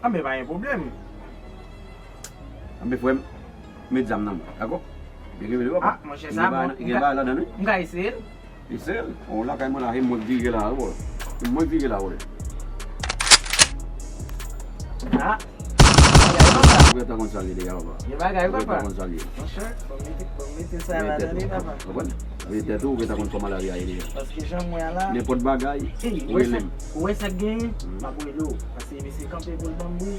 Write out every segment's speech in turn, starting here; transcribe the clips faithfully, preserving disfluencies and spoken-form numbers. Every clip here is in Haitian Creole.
Anben, pa gen pwoblèm. Anben, frè m, met zam nan mwen, dakò? Epi revele, papa. Ah, monchè, sa bon. Gen bagay ladan l, wi. M ka eseye l? Eseye l. O, lakay mwen la, e mwen k vire la, wi. E mwen k vire la, wi. Ah. Ou gentan konn sa l ye deja, papa. Gen bagay, papa. Ou gentan konn sa l ye. Monchè, bon, mete, bon, mete sa ladan li, papa. Konprann? Mete tèt ou, ou gentan konn kòman lavi a ye deja. Paske jan mwen la. Nenpòt bagay, ou rele m. Ou wè sa k genyen, m ap rele w. Paske mesye kanpe pou l ban m bri.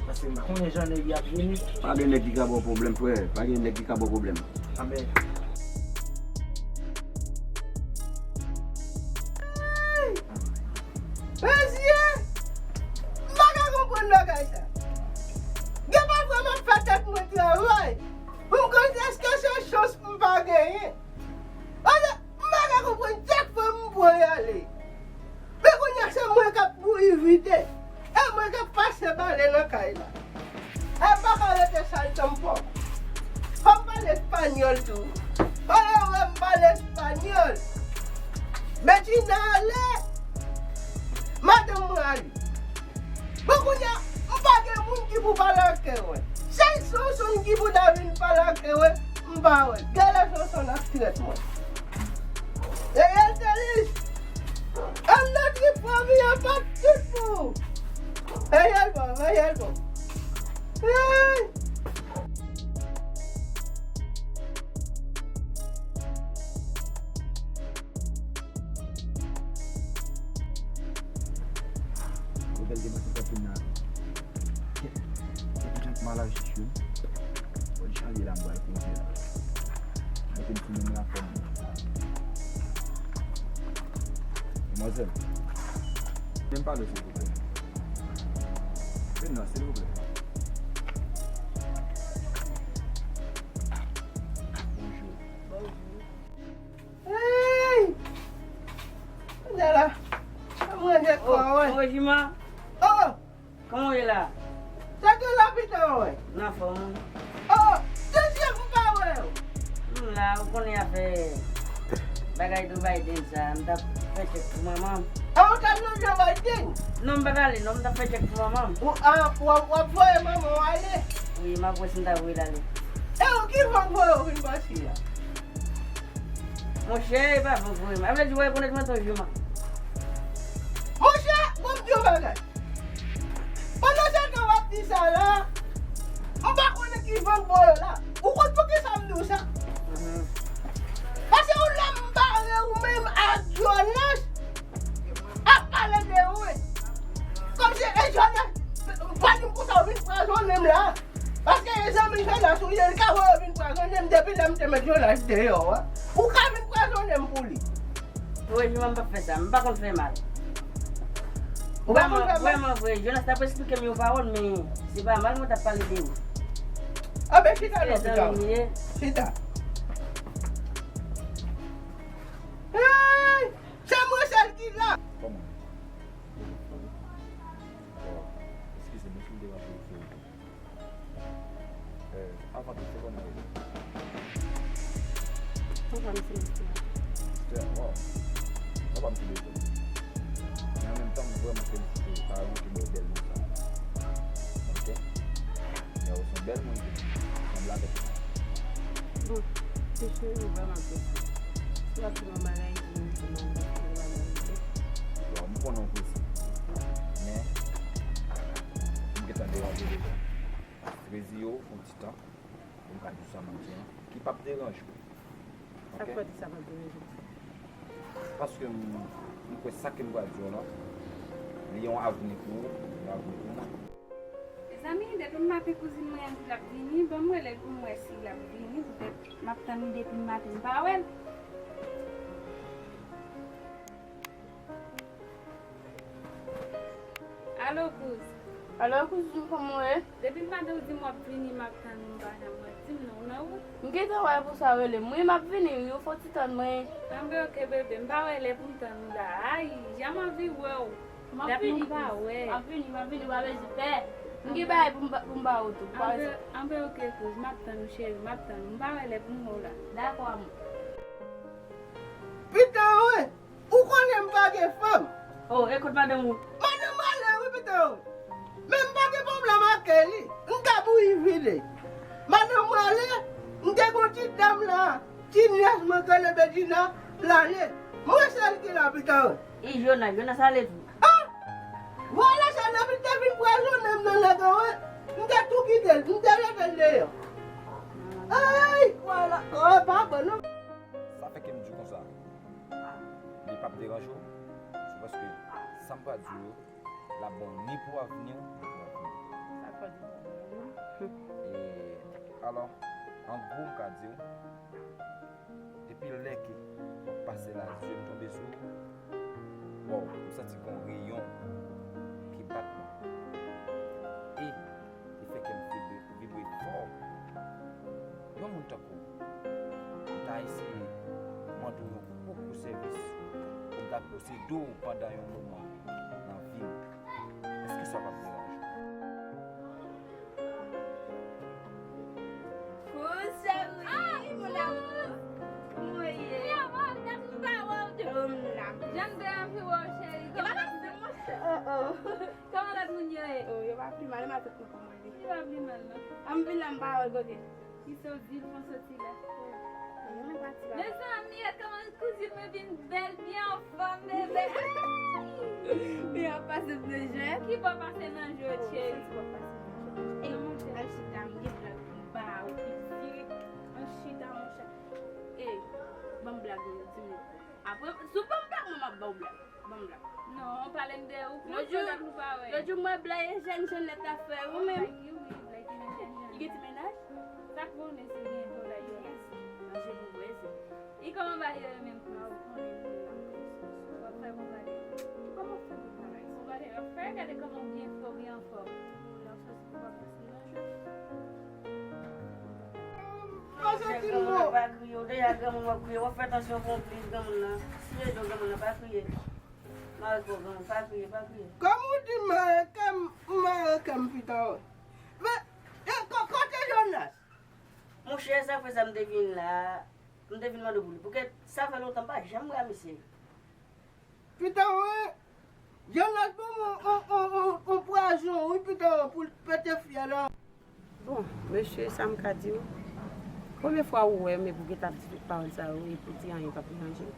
Paske m konnen jan nèg yo ap vini. Pa gen nèg ki ka ba w pwoblèm, frè. Pa gen nèg ki ka ba w pwoblèm. Amen. Mesye! M pa ka konprann bagay sa. Gen pafwa m ap fè tèt mwen travay pou m konn èske se chans m pa genyen. Paske m pa ka konprann chak fwa m voye ale. Men kounye a se mwen k ap bouyi vide. E mwen k ap pase bale nan kay la. E m pa ka rete sal tanpò. Fò m pale espanyòl tou. Fò yo wè m pale espanyòl. Medjina ale. Madanm mwen ale. Bon, kounye a, m pa gen moun ki pou pale ak mwen. Sèl Sonson ki pou ta vin pale ak mwen, m pa wè. Gade Sonson ap trèt mwen. Reyèl Telis. Ann nan trip fanmi an pa tout pou ou. Reyèl bon, reyèl bon. Hey! Rebèl te mete kòpin nan. Kèt, kèt, kèt, malaj, wi. Bon, jan li la, m pral koze la. Mete m sou menm lafòm. Demwazèl, vin pale, silvouplè. Vin non, silvouplè. Bonjou. Bonjou. Hey! Kounye a la, mwen ranje kò, wi. Oh, Jima. Oh! Kòman w ye la? Sa gen la pita, wi. Nan fòm, wi. Oh, dezyèm m pa wè w. M la, ou konnen afè bagay Joe Biden sa, m t ap fè tchèk pou manman m. Ah, ou t al nan Joe Biden? Non, m pa t ale, non, m t ap fè tchèk pou manman m. Ou, ah, w ap, w ap voye manman w ale? Wi, m ap wè si m ta voye l ale. E ou ki van voye w vin pase a? Monchè, e pa van voye m. A vle di, w rekonèt mwen tou, Jima. Monchè, bon, m di yon bagay. Pandan se tan w ap di sa la, m pa konnen ki van voye w la. Ou konn poukisa m di w sa? Mhm. Paske ou la m bare ou menm ak Jonas ap pale de ou. Kòmsi e Jonas, pa di m konsa ou vin pwazonnen m la. Paske e zanmi Jonas ou ye, li ka voye vin pwazonnen m depi lè m te met Jonas deyò a. Ou ka vin pwazonnen m pou li. Wi, Jima, m p ap fè sa. M pa konn fè mal. Ou pa konn fè mal? Vrèman, vrèman vre, Jonas t ap esplike m yon pawòl, men se pa mal mwen t ap pale de ou. Anben, chita non, pita. Chita. Hey! Se mwen sèl ki la. Kòman? Bon, eskize m si m deranje w, frè. Eh, avan tout, se kòman w rele? Mwen pa m se Esther. Esther, waw. Papa m tou bezwen. Men an menm tan, m vrèman felisite w pa ranke bò bèl moun sa. Ok? Men ou se yon bèl moun tou. Sanble avèk mwen. Bon, se cheri, ou vrèman prese. Si w ap di m yon bagay, di m yon bagay, di m yon bagay. Bon, m konnen w prese. Men, m gentan deranje w deja. Rezi yo yon ti tan pou m ka di w sa m ap di an, ki p ap deranje w. Sa k fè w di sa p ap deranje m? Paske m, m kwè sa ke m pral di w la, li yon avni pou ou, yon avni pou mwen. Mezanmi, depi m maten kouzin mwen an di l ap vini, ban m rele l pou m wè si l ap vini, poutèt m ap tann li depi m maten, m pa wè l. Alo, kouz. Alo, kouzin, kòman w ye? Depi maten ou di m w ap vini, m ap tann ou, m pa janm wè. Di m non, ou nan wout? M gentan wè pou sa w rele m. Wi, m ap vini, wi, ou fò ti tann mwen. Anben, oke, bebe, m pa wè lè pou m tann ou la. Ay, jan m anvi wè w. M ap vini, kouz. M ap vini, m ap vini, pa bezwen pè. M gen bagay pou m ba, pou m ba ou tou. Anben, anben, oke, kouz, m ap tann ou, cheri, m ap tann ou. M pa wè lè pou m wè w la. Dakò, amou. Pita, wi. Ou konnen m pa gen fanm. Oh, e kot madanm ou? Madanm mwen ale, wi, pita, wi. Men m pa Kelly, m ka bouyi vide. Madanm mwen ale, m te gon ti dam la, ti nyès mwen k rele Bedjina, l ale. Mwen sèl ki la, pita wi. E Jonas, Jonas ale tou. Ah! Vwala sa, depi l te vin pwazonnen m nan nèg an, wi. M te tou kite l, m te rete l deyò. Ay, vwala. Oh, pa bon, non. Sa fè ke m di w konsa. Li p ap deranje w. Se paske sa m pral di w yo, l ap bon ni pou avni w, ni pou avni w. Sa fè w di sa? E, alò, an gwo, m ka di w, depi lè ke w ap pase la, zye m tonbe sou ou, wow, m santi gon reyon ki bat mwen. E li fè kè m vibre, vibre fò. Yon moun tankou w, m ta eseye mande w yon gwo, gwo sèvis pou m ta posede w pandan yon moman nan vi m. Èske sa p ap deranje w? Kou cheri, mon amour. Kòman w ye? Kòman w ye? Jan m te anvi wè w, cheri. Kòman w ye? Oh, oh. Kòman lòt moun yo ye? Oh, yo pa pi mal, m a tèt mwen kòman li. Li pa pi mal, non. An m vin la, m pa wè l kote. Kisa w di l fè w soti la? Mezanmi, gad kòman kouzin mwen vin bèl, byen anfòm, bebe. Li ap pase nan jwèt. Ki bò pase nan jwèt, cheri? Al chita, m gen blag pou m ba ou, pitit. Al chita, monchè. Ey, ban m blag mwen, di m. Apre, si w ban m blag mwen, m ap ba w blag. Ban m blag. Non, pale m de ou. Lòt jou, lòt jou m wè blag e jèn jèn nèt la fè ou menm. Li gen ti mennaj? Sa k bon, mesye, gen to la yo. Yes. Manje pou bwè se. E kòman bagay yo menm? A, ou konnen, m la. W ap fè bon bagay. Kòman w fè bon bagay? Bon bagay w ap fè, gade kòman w byen fè, w byen anfòm. Granmoun nan pa kriye, w deja granmoun w ap kriye, w ap fè tansyon pou yon plis granmoun nan. Si yo ede w granmoun nan pa kriye. Mare kò w granmoun, pa kriye, pa kriye. Kòm ou di mare kè m, mare kè m pita wè. Men, e, ko-, kote Jonas? Monchè, sa fè sa m te vin la, m te vin mande pou li. Poukè sa fè lontan m pa janm wè misye. Pita wè, Jonas ban m on, on, on, on, on pwazon, wi, pita wè, pou l pete fyèl la. Bon, mesye, sa m ka di w, premye fwa ou wè m epi w gentan ap di tout pawòl sa yo, epi w di anyen p ap deranje m.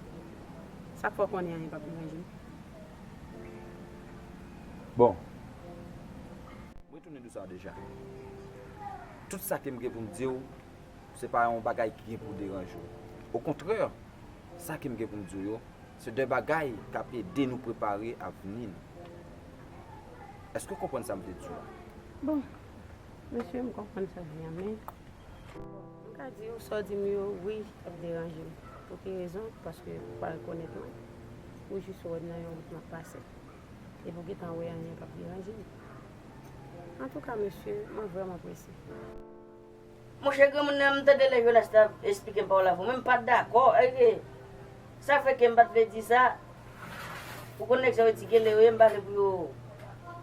Sa k fè w konnen anyen p ap deranje m? Bon, mwen tounen di w sa deja. Tout sa ke m gen pou m di w, se pa yon bagay ki gen pou deranje w. Okontrè, sa ke m gen pou m di w yo, se de bagay k ap ede nou prepare avni nou. Èske w konprann sa m vle di w la? Bon, mesye, m konprann sa w di a, men m ka di w sa w di m yo, wi, ap deranje m. Pou ki rezon? Paske ou pa rekonèt mwen. Ou jis wè m nan yon wout m ap pase. Epi w gentan wè anyen p ap deranje m. Antouka, mesye, mwen vrèman prese. Monchè, granmoun nan, m tande lè Jonas t ap esplike m pawòl la pou mwen, m pa t dakò. E, sa fè ke m pa t vle di sa. Ou konn nèg sa yo etike lè yo ye, m pa vle pou yo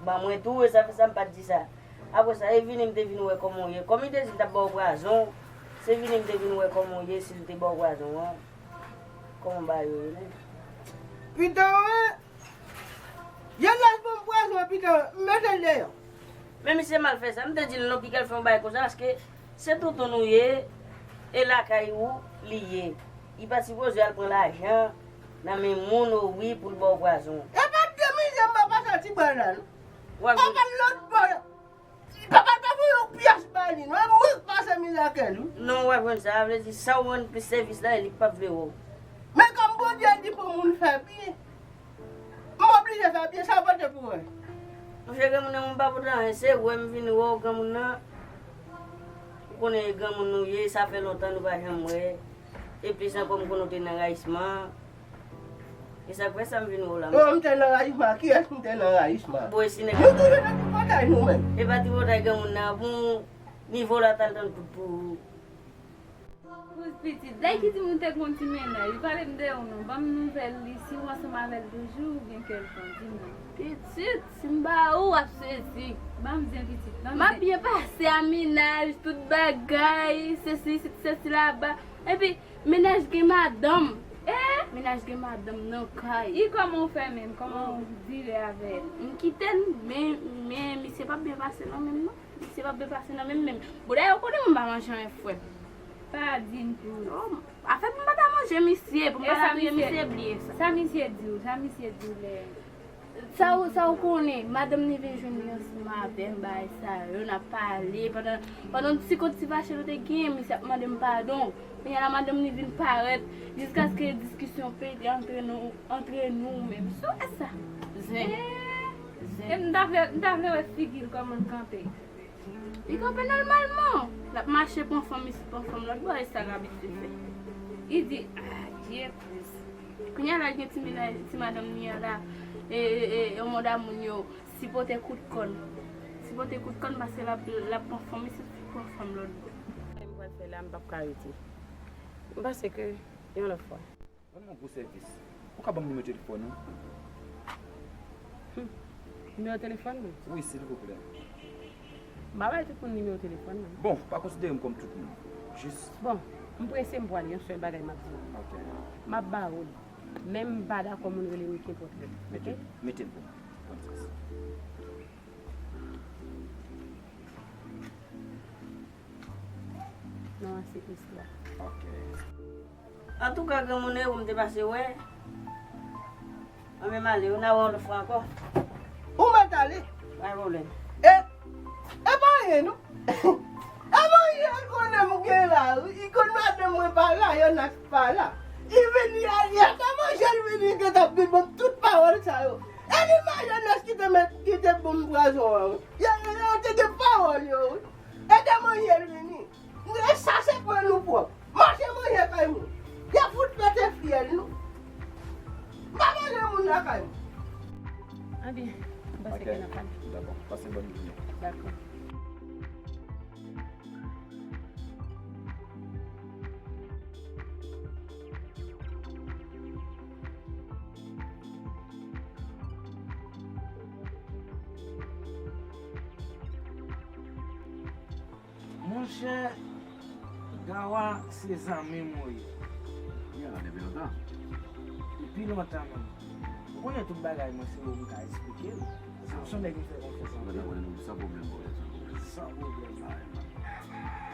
ban mwen tou, e sa fè sa m pa t di sa. Apre sa, e vini m te vin wè kòman w ye. Kòm li te di l t ap ba w pwazon, se vini m te vin wè kòman w ye, si l te ba w pwazon an, kòman bagay yo ye menm. Pita wè, Jonas ban m pwazon, pita wè, m mete l deyò. Men misye mal fè sa. M te di l non, piga l fè yon bagay konsa, paske se tonton nou ye, e lakay ou li ye. Li pa t sipoze al pran lajan nan men moun, o wi, pou l ba w pwazon. E pa de mizè m ap pase a ti bwa la, non. Ou ap jwenn. Papa lòt bò. Papa pa voye yon pyès ba li, non. E mwen k pase mizè ak li. Non, ou ap jwenn sa. Sa vle di, sa ou rann plis sèvis la, e li k p ap vle wè w. Men kòm Bondye di pou moun fè byen. M oblije fè byen, sa w pote pou mwen? Monchè, granmoun nan, mwen pa pote anyen, se wè m vin wè w, granmoun nan. Ou konnen e granmoun nou ye, sa fè lontan nou pa janm wè. E plis ankò, m konnen w te nan rayisman. E sa k fè sa m vin wè w la. Oh, m te nan rayisman? Kiyès m te nan rayisman? Bon, e si nèg. Nou toujou nan tripotay nou menm. E pa tripotay granmoun nan, bon, nivo w la t al tann kout pou ou. Kouz pitit, dèyè ki timoun te gon ti mennaj, li pale m de ou non, ban m nouvèl li, si w ansanm avè l toujou, oubyen kè l fon, di m non. Pitit, si m ba ou, w ap sezi. Ban m zen pitit, ban m zen. M ap byen pase a mennaj, tout bagay, sesi isit, sesi laba. Epi, mennaj gen madanm. E, Mennaj gen madanm nan kay. I kòman w fè menm? Kòman w vire avè l? M kite l, men, men misye p ap byen pase non menm non. Misye p ap byen pase non menm menm. Bon, dayè, ou konnen mwen pa manje anyen frèt. Pa di m tou. Non, afè pou m pa ta manje misye, pou m pa ta touye misye, bliye sa. Sa misye di w? Sa misye di w lè Sa ou, sa ou konnen, madanm ni vin jwenn li ansanm avè m, bagay sa yo, n ap pale, pandan, pandan ti kont ti fache nou te genyen, misye ap mande m padon. Kounye a la, madanm ni vin parèt, jiskaske diskisyon pete antre nou, antre nou menm. Si w wè sa, zen. Zen. E m ta vle, m ta vle wè figi l kòman l kanpe. Li kanpe nòmalman. L ap mache pran fanm isit, pran fanm lòt bò, e sa l abitye fè. Li di, adye Kris. Kounye a la, gen ti mennaj, ti madanm li an la, e, e, e, yon mòd a moun yo, sipote kout kòn. Sipote kout kòn paske l ap, l ap pran fanm isit, pran fanm lòt bò. Sa m pral fè la, m p ap ka rete. M panse ke yon lòt fwa. Rann mwen gwo sèvis. Ou ka ban m nimewo telefòn ou? Hmm. Nimewo telefòn mwen? Wi, silvouplè. M pa bay tout moun nimewo telefòn mwen. Bon, pa konsidere m kòm tout moun. Jis. Bon, m prese m pwale, yon sèl bagay m ap di w. Ok. M ap ba ou l. Menm m pa dakò moun rele m kenpòt lè. Mete, ok? Mete l pou mwen. Konn sa. Non, se istwa. Ok. Antouka, granmoun, e ou m te pase wè. Mwen menm ale, ou n a wè yon lòt fwa ankò. Ou mèt ale. Pa gen pwoblèm. E, e pa anyen, non. E pa anyen, l konnen m gen la. Li konn madanm mwen pa la, Yonas pa la. Li vini a, li ata manje, li vini, li gentan ap vin ban m tout pawòl sa yo. E li Mayones ki te met, ki te ban m pwazon an, wi. Yo, yo, yo te gen pawòl yo, wi. E de manje l vini. E sa se pran nou pwòp. Mache manje kay moun. Y ap fout pete fyèl nou. M pa manje moun lakay mwen. Anben, m panse ke n ap pale. Dakò. Pase bòn jounen. Dakò. Monchè, Gawa se zanmi m ou ye. Li la depi lontan. Depi lontan menm. Ou konnen tout bagay mwen se ou m ka eksplike l. Paske m se yon nèg m fè konfyans anpil. Mwen ta konnen nou san pwoblèm, brother, san pwoblèm. San pwoblèm. Ay, man.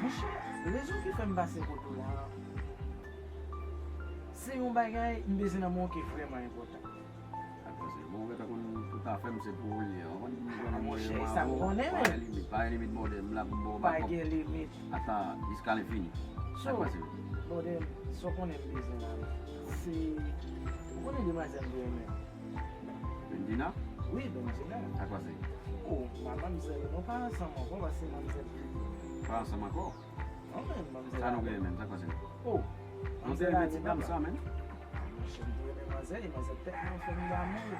Monchè, rezon ki fè m pase kote w la, se yon bagay m bezwen nan men w ki vrèman enpòtan. Sa k pase? Bon, ou gentan konn tout afè m se pou ou l ye. Ou konn m konnen mwen, mwen avè w, pa gen limit, pa gen limit, brother. M la pou m ba w bakòp. Pa gen limit. Ata, jiska lenfini. Sa k pase? Brother, sa w konnen m bezwen la, se, ou konnen demwazèl m te renmen an. Bendina? Wi, Bendina. Sa k pase? O, manmzèl, nou pa ansanm ankò, paske manmzèl kite m. Pa ansanm ankò? Non, men, manmzèl. Sa nou genyen menm? Sa k pase? O, manmzèl ale, papa. Sa, men. A, monchè, m te renmen manzè, e manzè tèlman fè m damou.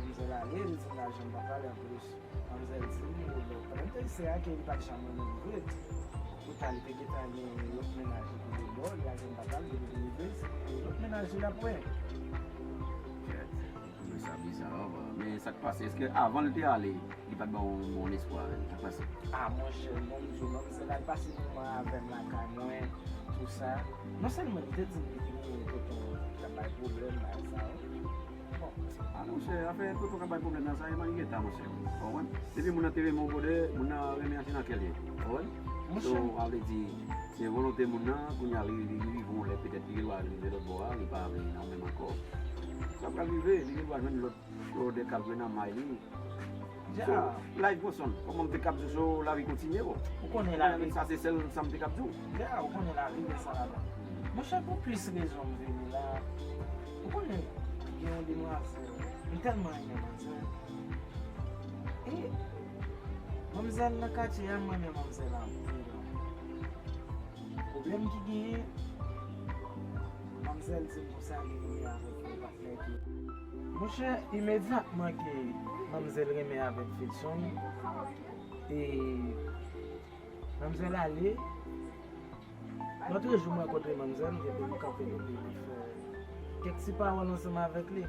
Manzèl ale, li di m lajan m pa pale anplis. Manzèl di m, o, lòt, pandan m te isi a, ke li pa t janm renmen m vre. Poutan, li te gentan gen lòt mennaj li te bò, li al jwenn papa l, depi li rive, se lòt mennaj li l ap wè. Kèt, m twouve sa biza, wi, men sa k pase, èske avan l te ale, li pa t ba w yon bon espwa, sa k pase? A, monchè, bon, m di w, manmzèl al pase moman avè m lakay mwen, tou sa. Non sèlman li te di m li te gen tonton k ap bay pwoblèm, bagay sa yo. Bon. A, monchè, afè tonton k ap bay pwoblèm nan, sa e manigeta, monchè. Ou konprann? Depi moun nan te renmen w, brother, moun nan renmen an se nan kè l ye. Ou konprann? Monchè. So, sa vle di, se volonte moun nan, kounye a li, li rive yon lè, petèt li gen dwa rive lòt bò a, li pa vle nan menm ankò. Sa pral rive, li gen dwa jwenn lòt brother k ap jwe nan may li. So, life goes on. Kòman m te kab di w, so, lavi kontinye, bro. Ou konnen lavi. Sa se sèl sa m te kab di w. Ya, ou konnen lavi gen sa ladan. Monchè, pou plis rezon m vini la. Ou konnen, gen yon demwazèl. M tèlman renmen manzè. E manmzèl nan katye a, m renmen manmzèl anpil. Pwoblèm ki genyen, manmzèl di m konsa li renmen avèk yon patnè ki. Monchè, imedyatman ke manmzèl renmen avèk Fedson, e manmzèl ale, lòt jou m rankontre manmzèl, m te vin kanpe kote li fè kèk ti pawòl ansanm avèk li.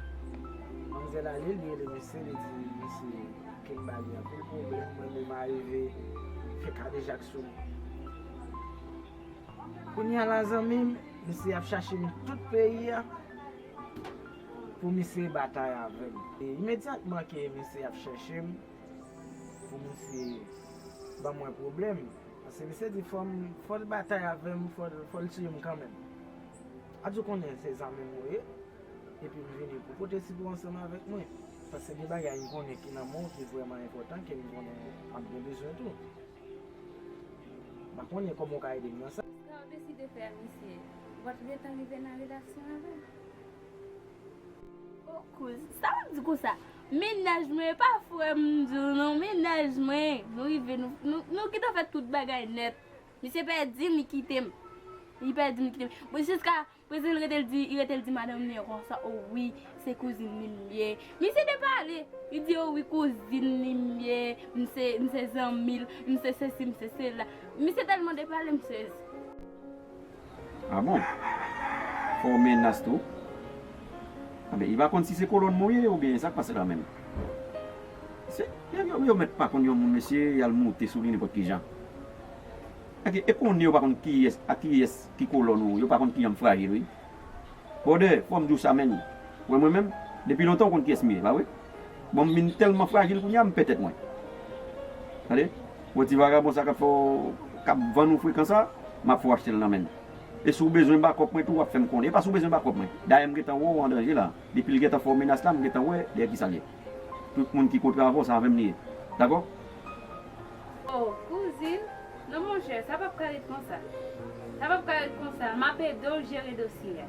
Manmzèl ale, li rele mesye, li di mesye ke m ba li anpil pwoblèm, mwen menm arive fè kadejak sou li. Kounye a la, zanmi m, misye ap chache m tout peyi a. pou misye batay avè m. E imedyatman ke misye ap chèche m, pou misye ban mwen pwoblèm. Paske misye di fò m, fò l batay avè m, fò l, fò l tiye m kanmenm. Adye konnen se zame m ou ye, epi m vini pou pote sipò ansanm avèk mwen. Paske gen bagay m konnen ki nan men w ki vrèman enpòtan ke m konnen w ap gen bezwen tou. M pa konnen kòman w ka ede m nan sa. Sa w deside fè a, misye? W ap gentan rive nan relasyon avè l? O kouz, sa w ap di konsa? Mennaj mwen, e pa frè m di w non, mennaj mwen. Nou rive, nou, nou, nou gentan fè tout bagay nèt. Misye pèdi m, li kite m. Li pèdi m, li kite m. Bon, jiska prezan, li rete l di, li rete l di madanm li an konsa, o wi, se kouzin li m ye. Misye depale. Li di, o wi, kouzin li m ye, m se, m se zanmi l, m se sesi, m se sela. Misye tèlman depale, m sezi. A bon? Fè w menas tou? Anben, li pa konn si se kolòn mwen ou ye oubyen sa k pase la menm. Se, yo, yo, yo mèt pa konn yon moun, mesye, y al moute sou li nenpòt ki jan. Ake, e konnen yo pa konn kiyès, a kiyès ki kolòn ou, yo pa konn kijan m frajil, wi. Brother, fò m di w sa, menn. Wè mwen menm, depi lontan w konn kiyès m ye, pa vre? Bon, m vin tèlman frajil kounye a, m pè tèt mwen. Tande? Wè ti vagabon sa k ap fè w, k ap vann ou frekan sa, m ap fè w achte l nan men l. E si w bezwen bakòp mwen tou, w ap fè m konnen. E pa si w bezwen bakòp mwen. Dayè, m gentan wè w an danje la. Depi l gentan fè w menas la, m gentan wè dèyè kisa l ye. Tout moun ki kontre avè w, se avè m li ye. Dakò? O, kouzin, non monchè, sa p ap ka ret konsa. Sa p ap ka ret konsa. M ap ede w jere dosye a.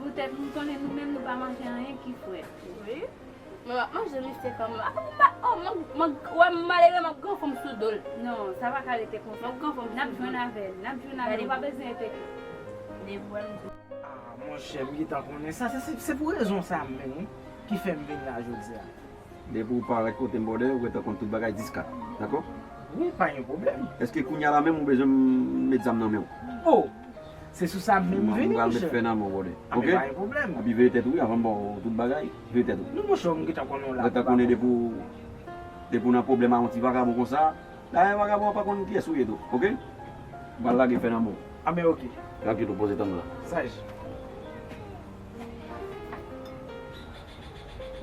Poutèt m konnen nou menm nou pa manje anyen ki frèt. Wi. Mwen m ap manje misye kanmenm. Apa m pa, o, mwen, mwen, wè m malere, m ap granfon m sou do l. Non, sa pa ka rete konsa. M ap granfon m sou do l. N ap jwenn avè l, n ap jwenn avè l, ou pa bezwen enkyete. Depi w wè m di w. Ah, monchè, m gentan konnen sa. Se, se, se pou rezon sa a menm, wi, ki fè m vin la jodi a. Depi w parèt kote m, brother, ou gentan konn tout bagay jiska. Dakò? Wi, pa gen pwoblèm. Èske kounye a la menm ou bezwen m met zam nan men w? Oh! Se sou sa m menm vini, monchè. M pral met fè nan men w, brother. Ah, men pa gen pwoblèm. Oke? Epi veye tèt ou, wi, avan m ba w tout bagay. Veye tèt ou. Non, monchè, m gentan konnen w la. Ou gentan konnen depi w, depi w nan pwoblèm a yon ti vagabon konsa, dayè vagabon an pa konn kiyès ou ye tou, oke? M pral lage fè nan men w. Ah, men oke. Tranquille, ou poze tann la. Saj.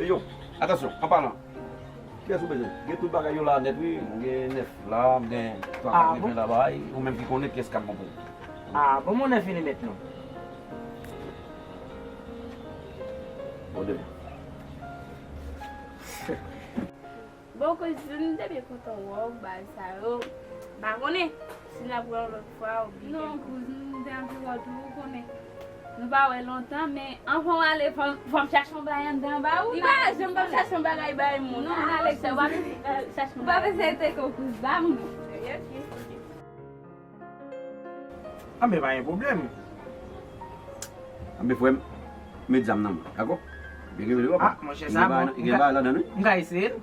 E yo, atansyon, an palan. Kiyès ou bezwen? Gen tout bagay yo la nèt, wi. M gen nèf la, m gen twa kat nèf la bay. Ou menm ki konnen kiyès k ap bon pou ou. Ah, bon, mon nèf fini nèt, non. Bon, de. Bon, kouzin, m te byen kontan wè w, bagay sa yo. M pa konnen si n ap wè yon lòt fwa oubyen. Non, kouzin, m te anvi wè w tou, ou konnen. Nou pa wè lontan, men anvan w ale, fò, fò m chache yon bagay anndan ba ou. Li pa janm p ap chache yon bagay bay moun. Non, ale, ou pa bezwen, euh, chache yon bagay. Ou pa bezwen enkyete w, kouz, ba m. Ok, ok. Anben, pa gen pwoblèm. Anben, frè m, met zam nan men w, dakò? Byen gen bagay, papa. Ah, monchè, sa bon. Gen bagay ladan l, wi. M ka eseye l?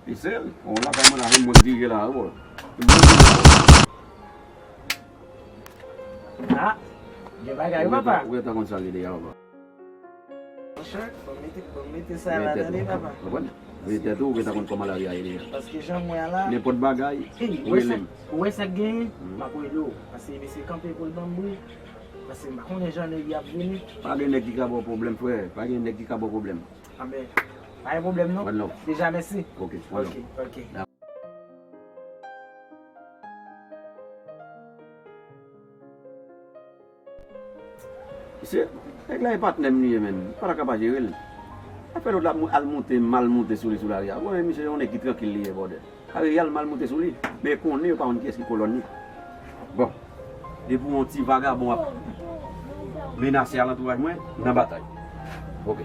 Eseye l. Bon, lakay mwen la, menm mwen k dirije la, wi. Ah, gen bagay, wi, papa. Ou gentan konn sa l ye deja, papa. Monchè, fò m mete, fò m mete sa la tande, papa. Konprann? Veye tèt ou, ou gentan konn kòman lari a ye deja. Paske jan m wè a la. Nenpòt bagay, ou rele m. Ou wè sa k genyen, m ap rele w. Paske mesye kanpe pou l ban m bri. Paske m pa konnen jan nèg yo ap vini. Pa gen nèg ki ka ba w pwoblèm, frè. Pa gen nèg ki ka ba w pwoblèm. Anben, pa gen pwoblèm, non. One love. Deja, mèsi. Ok, one love. Ok, ok. Mesye, nèg la e patnè m li ye, menn. M pa ta ka pa jere l. Sa fè lòt la al moute, m al moute sou li sou lari a. Bon, men misye, yon nèg ki trankil li ye, brother. Sa fè y al mal moute sou li. Men konnen yo pa konn kiyès ki kolòn li. Bon, depi yon ti vagabon ap menase alantouraj mwen, m nan batay. Ok.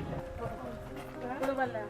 Kote w pral la?